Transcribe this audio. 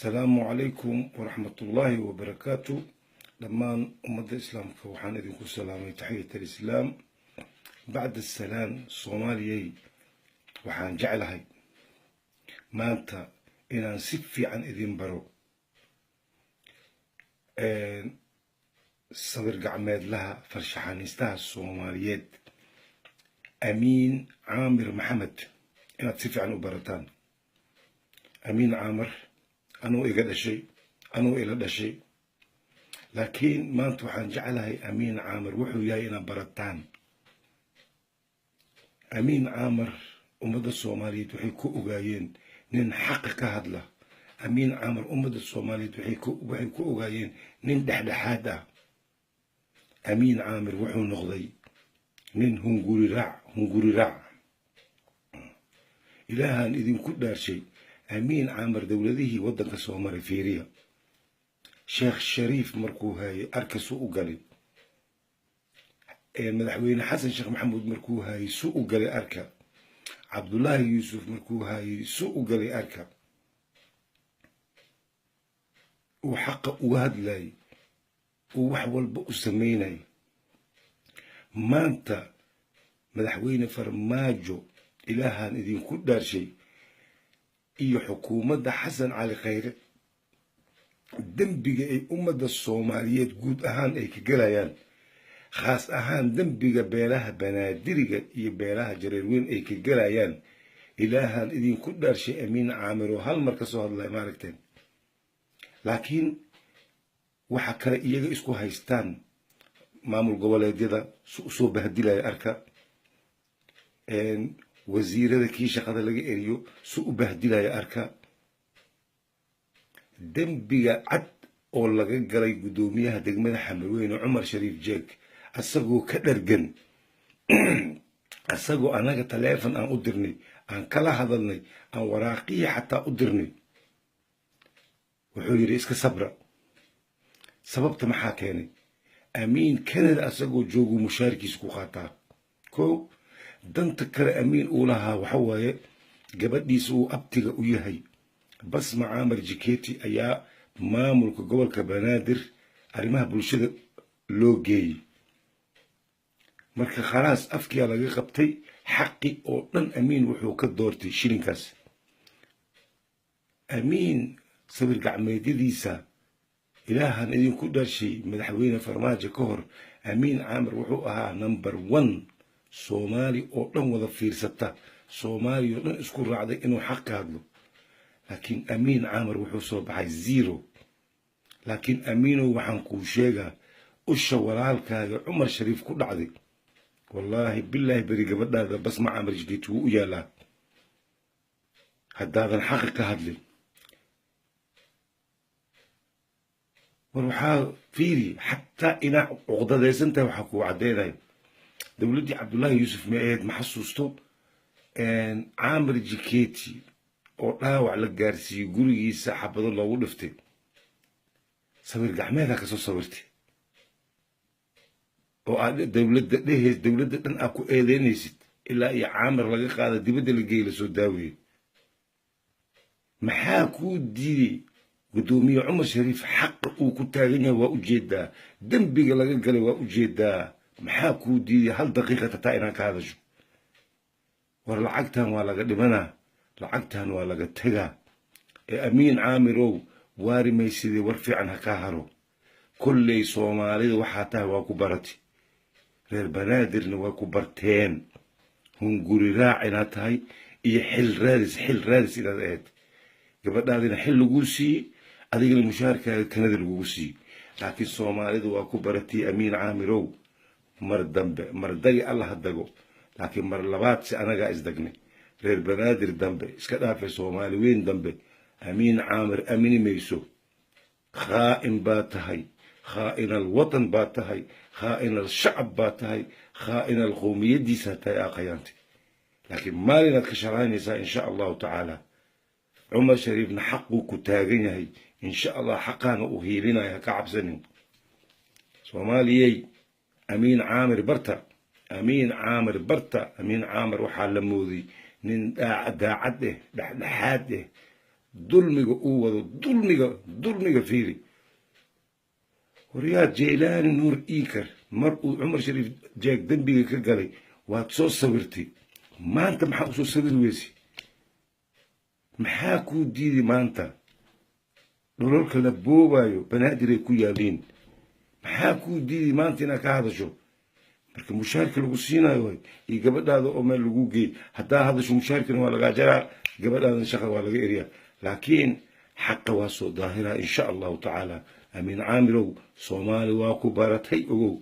Asalaamu calaykum waraxmatullaahi wabarakaatu. Dhammaan ummadda islaamka waxaan idinku salaamay taxiyat alislaam. Bacda asalaan, Soomaaliyey, waxaan jeclahay maanta inaan si fiican idin baro sawir gacmeedlaha farshaxaniistaha Soomaaliyeed Amiin Caamir Maxamed, inaad si fiican u barataan. Amiin Caamir anuu iga dhashay, anuu ila dhashay, laakiin maanta waxaan jeclahay Amiin Caamir wuxuu yahay inaad barataan. Amiin Caamir ummadda Soomaaliyeed waxay ku ogaayeen nin xaqa ka hadla. Amiin Caamir ummadda Soomaaliyeed waxay ku ogaayeen nin dhexdhexaad ah. Amiin Caamir wuxuu noqday nin hunguri raac, hunguri raac. Ilaahaan idinku dhaarshay, Amiin Caamir dowladihii waddanka soo maray fiiriya. Sheekh Shariif markuu haayay, arkasuu u galay. Madaxweyne Xasan Sheekh Maxamuud markuu haayay, suu u galay arka. Cabdullaahi Yuusuf markuu haayay, suu u galay arka. Uu xaqa uga hadlayay, uu wax walba u samaynayay. Maanta madaxweyne Farmaajo, ilaahaan idinku dhaarshay, iyo xukuumadda Xasan Cali Khayre, dembiga ay ummadda Soomaaliyeed guud ahaan ay ka gelayaan, khaas ahaan dembiga beelaha Banaadiriga iyo beelaha Jareerweyn ay ka gelayaan, ilaahaan idinku dhaarshay, Amiin Caamir oo hal mar ka soo hadlaya maaragteen? Laakiin waxa kale iyaga isku haystaan maamul goboleedyada usoo bahdilaya arka. Wasiirada kii shaqada laga eriyo su u bahdilaya arka. Dembiga cad oo laga galay guddoomiyaha degmada Xamarweyne Cumar Shariif Jeeg, asagoo ka dhargan, asagoo annaga taleefon aan u dirnay, aan kala hadalnay, aan waraaqihii xataa u dirnay, wuxuu yidhi iska sabra. Sababta maxaa keenay? Amiin Canada asagoo jooguu mushaarkiisa ku qaataa. Ko danta kale Amiin uu lahaa waxa waaye gabadhiisa uu abtiga u yahay, Basma Caamar Jiketi, ayaa maamulka gobolka Banaadir arrimaha bulshada loo geeyey. Marka khalaas, afkiyaa laga qabtay xaqi oo dhan. Amiin wuxuu ka doortay shilinkaas. Amiin sawir gacmeedyadiisa, ilaahan idinku dhashay, madaxweyne Farmaajo ka hor Amiin Caamir wuxuu ahaa number one. Soomaali oo dhan wada fiirsata, Soomaali oo dhan isku raacday inuu xaq ka hadlo. Laakiin Amiin Caamir wuxuu soo baxay zero. Laakiin Amiinow, waxaan kuu sheegaa, usha walaalkaaga Cumar Shariif ku dhacday, wallaahi bilaahi, beri gabadhaada Basma Caamir Jikeeti wuu u yaalaa haddaadan xaqi ka hadlin. War waxaa fiiri, xataa inaa cuqdadaysan tahay waxaa kuu caddaynaya dowladdii Cabdullaahi Yuusuf ma ahayd, ma xasuusto, Caamir Jiketi oo dhaawac la gaarsiiyey, gurigiisa xabado loogu dhiftay, sawir gacmeedaa kasoo sawirtay oo aad dowladda dheheys, dowladda dhan aad ku eedeynaysid ilaa iyo Caamir laga qaada, dibadda la geey, lasoo daaweeyey. Maxaa kuu diiday guddoomiye Cumar Shariif? Xaqa uu ku taagan yahay waa ujeedaa, dembiga laga galay waa ujeedaa. Maxaa kuu diiday hal daqiiqa tataa inaan ka hadasho? War lacagtan waa laga dhimanaa, lacagtan waa laga tegaa. Ee Amiin Caamirow, waari maysidee, war fiican ha kaa haro. Kolley Soomaalida waxaa tahay waa ku baratay, reer Banaadirna waa ku barteen hunguri raac inaad tahay iyo xil raadis, xil raadis inaad ahayd. Gabadhaadina xil laguu siiyey, adigana mushaharkaaga Kanada lagugu siiyey. Laakiin Soomaalidu waa ku baratay. Amiin Caamirow, mar dambe mardagi alla ha dago, laakiin mar labaad si anagaa isdagnay. Reer Banaadir dambe iska dhaafay, Soomaali weyn dambe Amiin Caamir amini mayso. Khaa'in baa tahay, khaa'in alwatan baa tahay, khaa'in alshacab baa tahay, khaa'in alqowmiyadiisaa tahay aa khayaantay. Laakiin maalinaad ka shalaynaysaa insha Allahu tacaala. Cumar Shariifna xaquu ku taagan yahay insha Allah, xaqaana uu hiilinaya, ha ka cabsanin. Soomaaliyey, Amiin Caamir barta, Amiin Caamir barta. Amiin Caamir waxaa la mooday nin daacad eh, dhexdhexaad eh. Dulmiga uu wado, dulmiga, dulmiga fiiri. Horyaa Jeylaani Nuur Iikar, mar uu Cumar Shariif Jeeg dembiga ka galay waad soo sawirtay. Maanta maxaa usoo sawiri weysi? Maxaa kuu diiday? Maanta dholalka la boobaayo Banaadir ay ku yaaliin, maxaa kuu diiday maanta inaad ka hadasho? Marka mushaarka lagu siinayo way iyo gabadhaada oo meel lagu geey, haddaa hadasho mushaarkana waa lagaa jaraa, gabadhaadana shaqa waa laga eriyaa. Laakiin xaqa waa soo daahiraa, insha Allahu tacaala. Amiin Caamirow, Soomaali waa ku baratay, ogow.